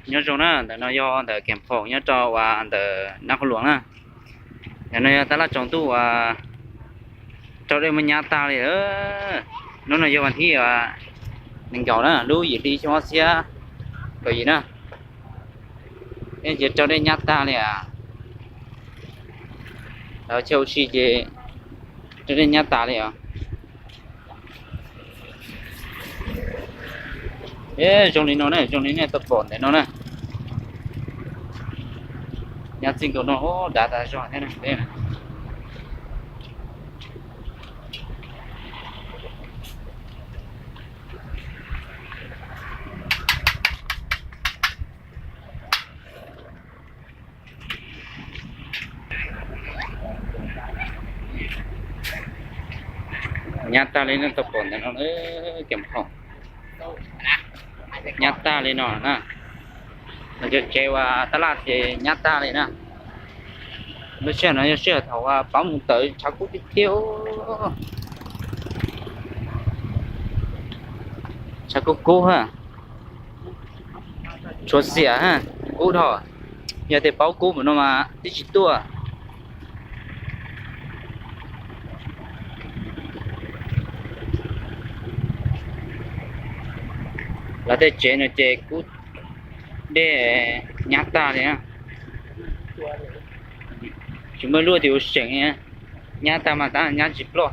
Nyob zoo na, ntawm no yog ntawm Keem Phoom nyob rau uas ntawm Nab Qhov Luam na. Ntawm no yog tab laj tsaus ntuj uas rau dej muab nyab tag li. Hnub no yog vas thib nees nkaum na, lub yim hli xyoo ob txhiab kaum yim na. Ces rau dej nyab tag li as. Lawv chaw ua si ces rau dej nyab tas li os. Zoo li no na, zoo li nej tau pom ntawm no na. Nyab txij nkaus no dav tas zog thiab. Nyab tag li nej tau pom ntawm no, Keem Phoom. Nyab tag li no na. Cov tsev uas tab laj ces nyab tag li na. Lub sij hawm no yog sij hawm thaum uas pab mus tawm tshav kub tiag tiag. Tshav kub kub ha. Tshuav xiam ha, kub dhau. Yog tias paub kub mus no mas twb tsis tuaj. Lawv tej tsev no ces kub dej nyab tag li. Tsis muaj lub twg ua seem, nyab tag mas tab nyab tsis ploj.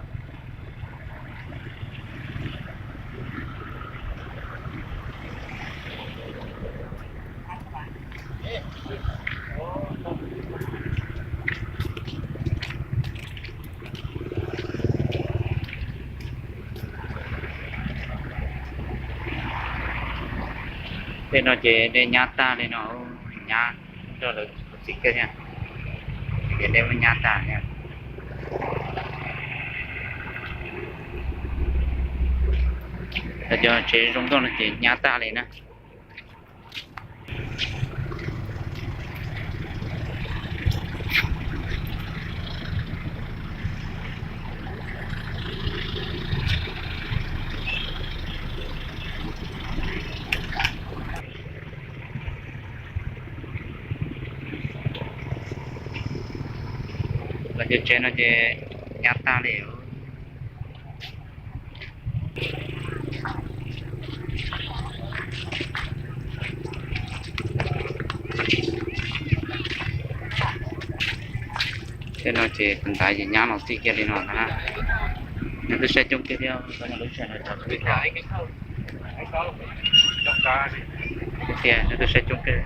Tej no ces dej nyab tag li no, nyab rau lawv txim kiag thiab, ces dej muab nyab tag thiab. Cov tsev zoo nkauj no ces nyab tag li na. Lawv cov tsev no ces nyab tag li. Tej no ces tus ntaiv ces nyab los txij kiag li no ntag na. Nws twb saib coob kiag thiab, lub sij hawm no tias nws twb saib coob kiag.